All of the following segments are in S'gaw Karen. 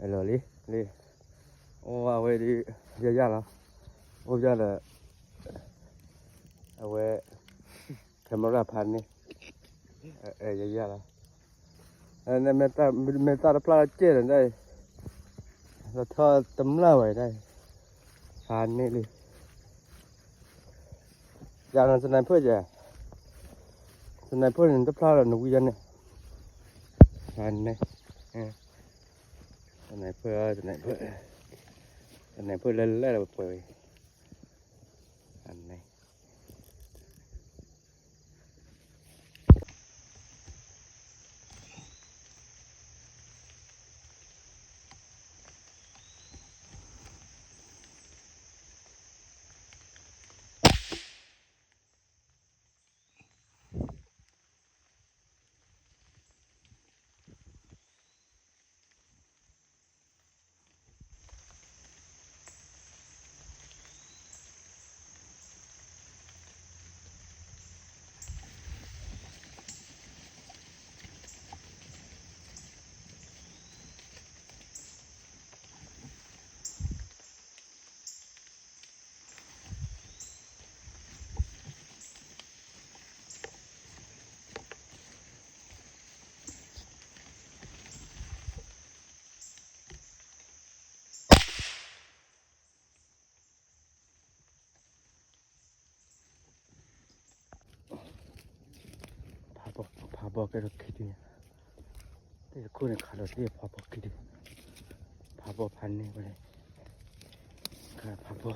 လီၤလံ, လံ, အိၣ်အဝဲဒ် ယယၢ်လီၤ, အိၣ်ယၢ်ဒီး အဝဲ camera ဖးန့ၢ်, ယယၢ်လီၤ, မ့ၢ်သၣ်တဖျၢၣ်လီၤကဲၣ်ဒီးဒၣ်အံၤ, လီၤထီၣ်တမျၢ်ဝဲဒၣ်အံၤ, ဖးန့ၢ်လံ, ယၤနီၤ sniper ယဲ, sniper န့ၣ်တဖျၢၣ်လီၤနဝံယါန့ၣ်, ဖးန့ၢ်, sniper, sniper, sniper လၢလၢလၢပှဲၤဝဲ, ဖးန့ၢ် ဖးဘီ ဖးဘီကဲထီၣ်ခံဒု, တခိၣ်န့ၣ်ခးဒီးတဖးဘီခံဒု, ဖးဘီဖးန့ၢ်ဝဲ, ခးဖးဘီ,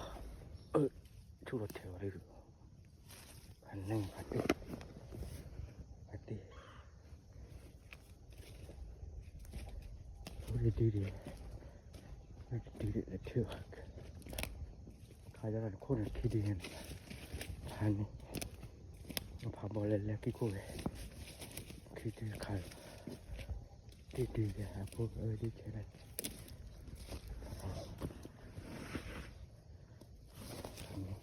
ဆူၣ်လီၤထဲးဝဲဒၣ်, ဖးန့ၢ်ဖးတ့ၢ်, ဖးတ့ၢ်, ဝဲတဒုဒံး, ဝဲတဒုဒံးလၢထၢၣ်ဘၣ် ခးယါတခိၣ်န့ၣ်ခံဒုန့ၣ်, ဖးန့ၢ်, ဖးဘီလဲၤလဲၤကံၢ်ခိၣ်ဂဲၤ, ခံဒုခးလီၤ, တဒုဂဲၤအဖိအၢဒ်ခဲလၢာ်, ခံဒု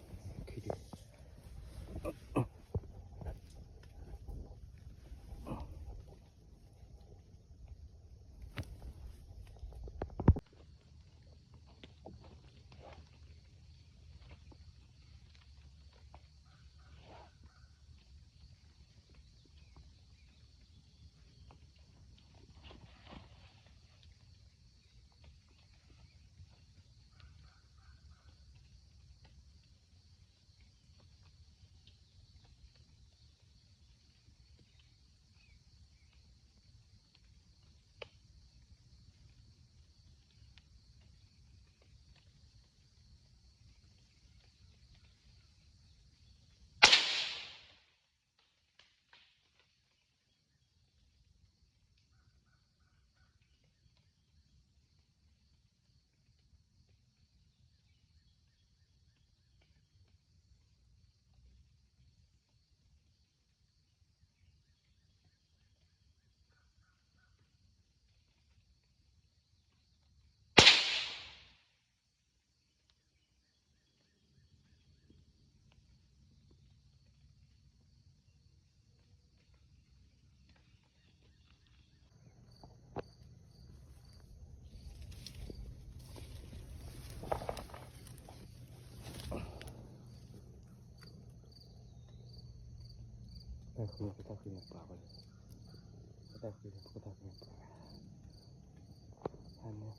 တၢ်ဃံ တၢ်ဃံန့ၣ်ပှၤဝဲ, တၢ်ဃံန့ၣ် တၢ်ဃံန့ၣ်ပှၤ, ဖးန့ၢ်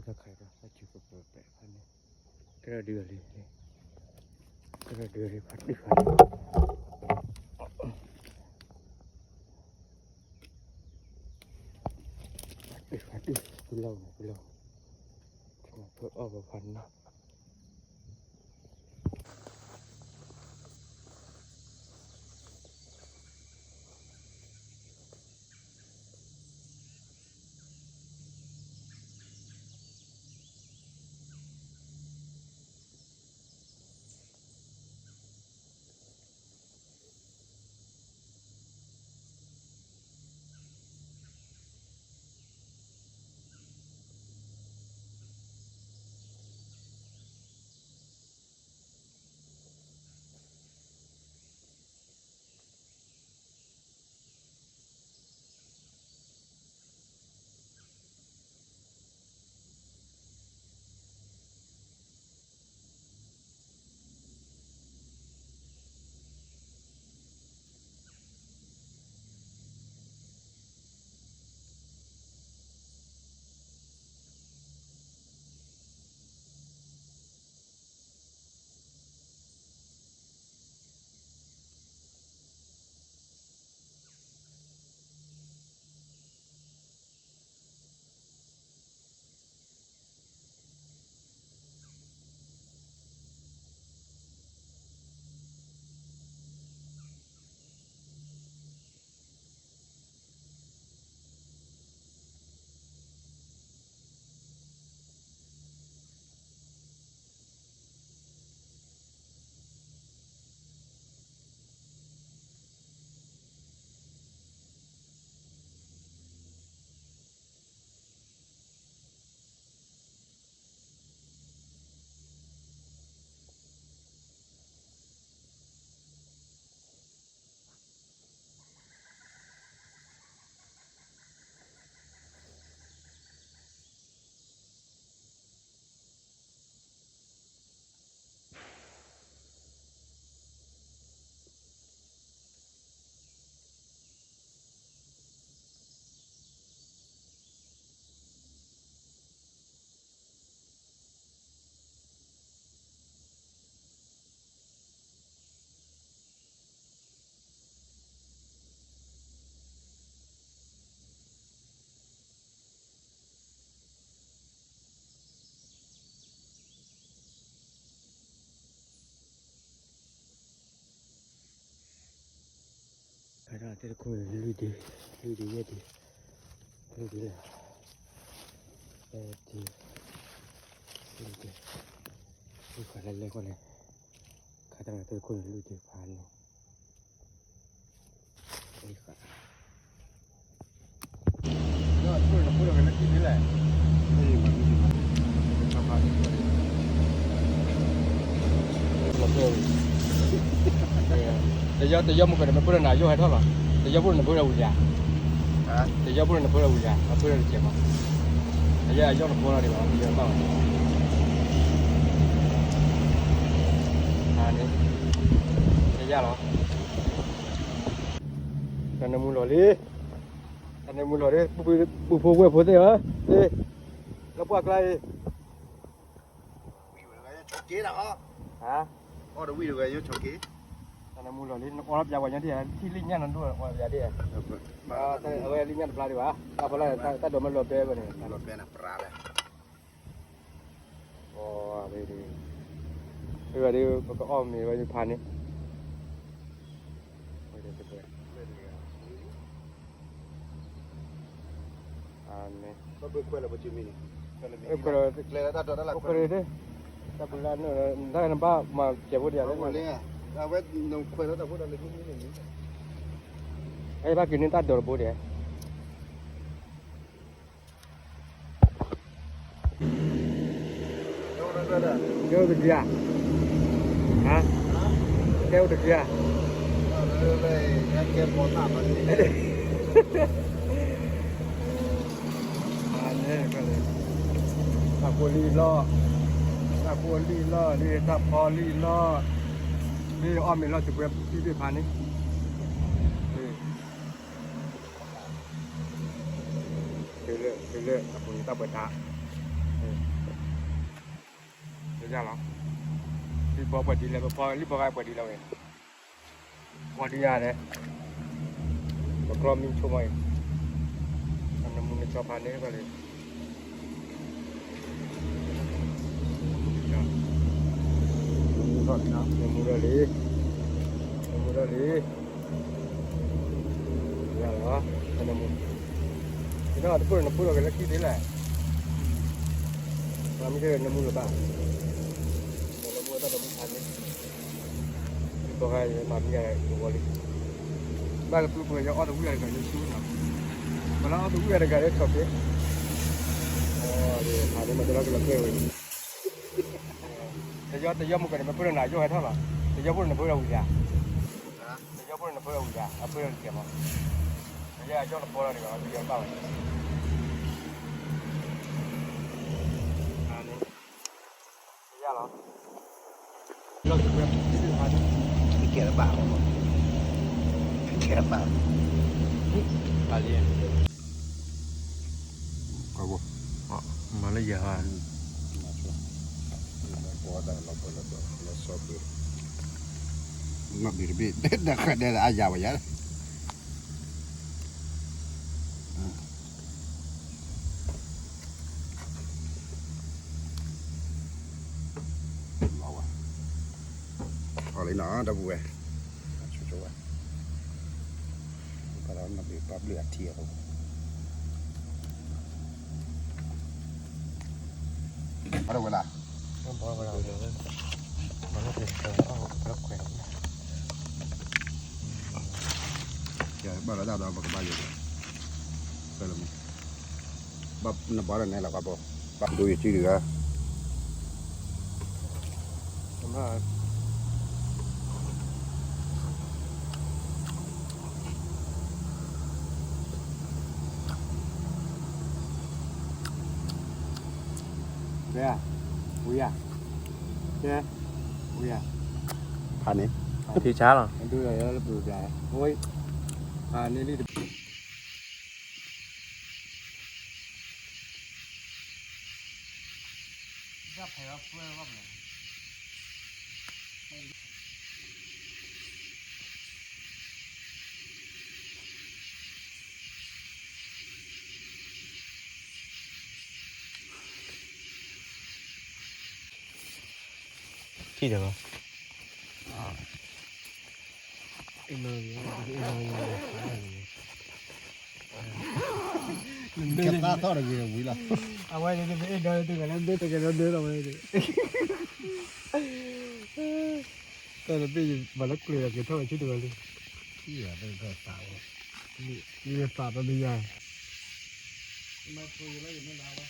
တၢ်ခးဒီးတၢ်စုကပၤပဲာ်ဖးန့ၣ်, ကဲထီၣ်ဒုးလံ, ကဲထီၣ်ဒုးလံ ဖးတံၢ်ဖးတံၢ်, ဖးတံၢ်ဖးတံၢ် ပလီၢ်န့ၣ် ပလီၢ်န့ၣ်, ဖဲအီၣ်ပဖးန့ၣ်နီၤ. ဖဲဒၣ်တဲတခိၣ်န့ၣ် လွံၢ်ဒ့, လွံၢ်ဒ့ယဲၢ်ဒ့, လွံၢ်ဒ့လဲၣ်, ယဲၢ်ဒ့, လွံၢ်ဒ့, လွံၢ်ဃာ်လၢလဲၢ်ကီၢ်န့ၣ်, ခါတၢ်တဲတခိၣ်န့ၣ် လွံၢ်ဒ့ဖးန့ၣ်, တယီၢ်တယီၢ်မုၢ်ကဒီး မ့ၢ်ဖိလၢနၤယီၢ်ဟဲထီၣ်လီၤ, တယီၢ်ဖိလၢနဖိလၢဝံၤယၤ, တယီၢ်ဖိလၢနဖိလၢဝံၤယၤ အဖိလၢတကဲးမး, တယီၢ်အယီၢ်နဖိလီၤဒံးဘၣ် တယီၢ်ဘၣ်ဘၣ်, န့ၣ်, တယၢ်လီၤ. တၢ်နၢမူလီၤလံ, တၢ်နၢမူလီၤလံ, ပူဖိဝဲၢ်ဖိသ့ၣ်ဧၢ, သ့ၣ်, လၢပှၢ်ကျါအံၤ, ဟါ, တၢ်နၢမူလီၤလံ, နအီလီၤပျးပှၤညီဒ်ဧါ, ထံၣ်လံၣ်ညၣ်နဒိၣ်အီလီၤပျးဒ်ဧါ, အဝဲလံၣ်ညၣ်တဖျါဒံးဘၣ်, တၢ်ဖီလာ်တၢ်ဒိးမ့ၢ်လီၤဘဲဝဲန့ၣ် အဝဲဒၣ် ပဝဲဒၣ် ပကအီၣ်မ့ၤဝဲဒၣ်ဖးန့ၣ်, အန့ၣ်, ခွဲးလၢ, ခွဲးလၢ, တၢ်ပူၤလၢန့ၣ် တၢ်နဘၣ်မၤစဲးဖိဒံးဧါ, အဝဲနခွဲးလၢတၢ်ဖိတၢ်လံၤဖိန့ၣ်, အဲၣ်ဘၣ်က့ၤန့ၢ်တၢ်ဒိးတဘိဒံး ကဲအိၣ်တက့ၢ်ဧါ, ဟါ, ကဲအိၣ်တက့ၢ်ဧါ, တၢ်ဖိလံၣ်လီၢ်, တၢ်ဖိလံၣ်လီၢ်, လံၣ်တၢ်ဖီလံၣ်လီၢ်, လံၣ်အီၣ်မ့ၤလီၢ်စံးပှဲၤတံၢ်သ့ၣ်ဖးန့ၣ်, တုၤလၢ, တုၤလၢအပူၤန့ၣ်တၢ်ပှဲၤထါ, လီၤ, လံၣ်ဘီပှဲၤဒ်လဲၣ်, ပဖီလံၣ်ဘီဂၤပှဲၤဒ်လဲၣ်ဝဲ, ပှဲၤဒ်ယၤလဲၣ်, ပကျီမံဆိကမီၤအံၤ, နမူနကၠီဖးန့ၣ်ကီးလံ, နမူထီၣ်လံ, နမူထီၣ်လံ, နမူထီၣ်လံ, ယၤလီၤ, နမူ, ယနီၢ်တဖိၣ်နဖိၣ်လီၤက့ၤလၢခံသ့လဲၣ်, မ့ၢ်နမူလၢၤဘၣ် နမူအတၢ်နမူဖးန့ၣ်, ဘီဂၤယမၤမံယၤတဝီလံ, ဘၣ်ကသူပှဲၤယအီၣ်တဝံၣ်ဂၤတဂၤယဆူနီၤ, ပှၤလၢအီၣ်တဝံၣ်ဂၤတဂၤလၢထီၣ်က့ၤ, ဖးန့ၣ်မ့ၢ်တလီၤကလီၤကျဲဝဲ, တယီတယီမုၢ်ကီၢ်န့ၣ် မ့ၢ်ဖိၣ်နၤယိၣ်ဟဲထီၣ်လီၤ, တယီဖိၣ်န့ၣ်နဖိၣ်ဝံၤယၤ, တယီဖိၣ်န့ၣ်နဖိၣ်ဝံၤယၤ အဖိၣ်လီၤတကဲမး, တယီအယီၣ်တဘီလီၤတဂၤ တယီတဘၣ်ဝဲ, ဖးန့ၣ် ယၤလီၤ, ကဲလၢဘၣ်, ကဲလၢဘၣ်, မၤလၢယၤ, မၤဘ့ၣ်တဘ့ၣ်, တၢ်ဃဲၤဒဲးအါယၤဝဲယၤ လီၤဝဲ, ထီၣ်လံနီၤ ဒီပုၢ်ဝဲၢ်, ဆိဆိဝဲ, ပဘၣ်ဘျုးအထံအဃိ, ဘၣ်ဝဲလၢ, ဘၣ်လီၤဒၣ်ဒီးပကဘၣ်ယိၣ်, ဘၣ်နဘၣ်ဒီးနဲလီၤကဘီ, ဘၣ်ဒိယစုတဂၤ ဝံၤဧါ, ကဲ, ဝံၤဧါ, ဖးန့ၣ်, ဖးန့ၣ်, ဒုးလီၤလၢပူၤပျါ, ဖးန့ၣ်လံတဘ့ၣ် ထံၣ်ဒီးလီၤ, ကသၣ်ထီၣ်တဂ့ၤဝံၤလီၤ, အဝဲန့ၣ်တအဲၣ်ဒိးတဂၤလၢဒိတကဲဒီးဒိလီၤဝဲ, တၢ်တဘ့ၣ်ယဘၣ်လၢကျဲၤဒီးက့ၤထီၣ်ဝဲဆူတဂၤလံ, သးဝဲ, မ့ၢ်သးပမ့ၢ်ယၤ, မၤဆိယလၢယမ့ၢ်လၢဝဲ